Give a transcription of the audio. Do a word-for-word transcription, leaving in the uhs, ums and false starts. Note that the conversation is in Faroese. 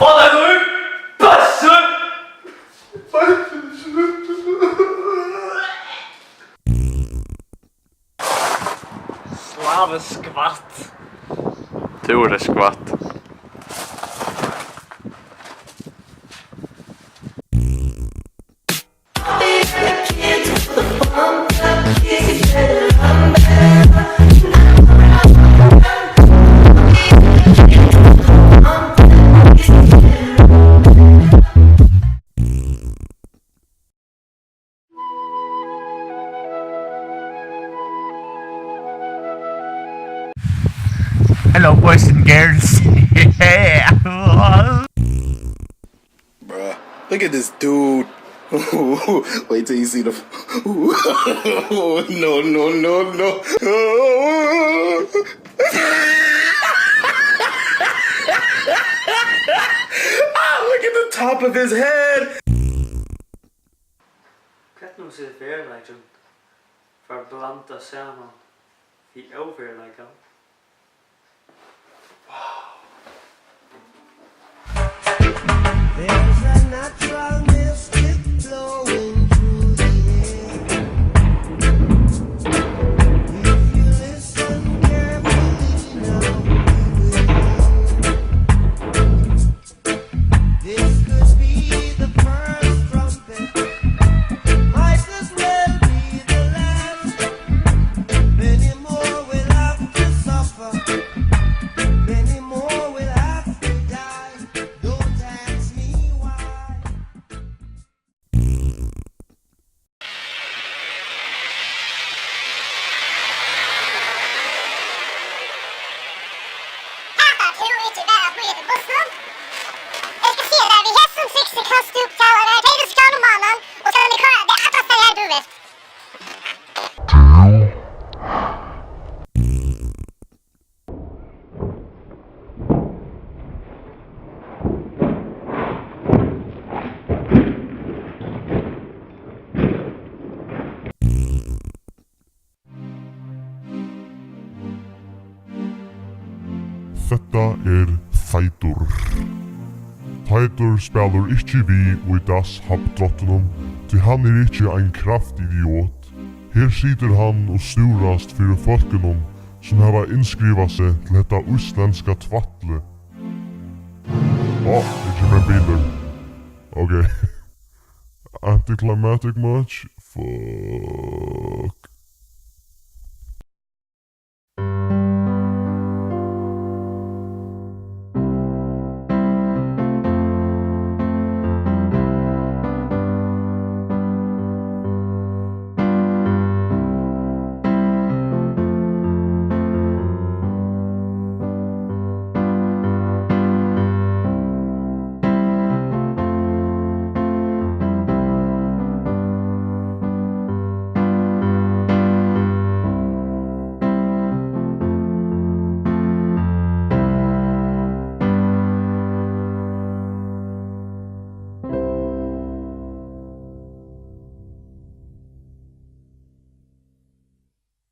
Fá tær nú í bøssu! Slávur skvatt. Tú ert eitt skvatt. Hello, boys and girls. Yeah. Bruh, look at this dude. Wait till you see the. No, no, no, no. Ah, look at the top of his head. Hvat nú sigur veruleikin? Var blandað saman við óveruleikan. There's a natural mystic flowing through the air. If you listen carefully now, you will hear. This could be the first trumpet, might as well be the last. Many more will have to suffer, many more will have to die. Don't ask me why. Hatta tú ikki bara bíða eftir bussinum. Eg skal siga tær, við hesum trikkinum kanst tú betala mær tvey túsund krónur um mánaðin, og so kann eg koyra teg alla staðni har tú vilt. Hetta er Teitur. Teitur spælir ikki við í Dass Hub-dráttinum, tí hann er ikki ein kraftidiot. Her situr hann og stúrast fyri fólkunum, sum hava innskrivað seg til hetta íslendska tvætlið. Á, her kemur ein bilur. Ok. Anticlimactic much? Fuck.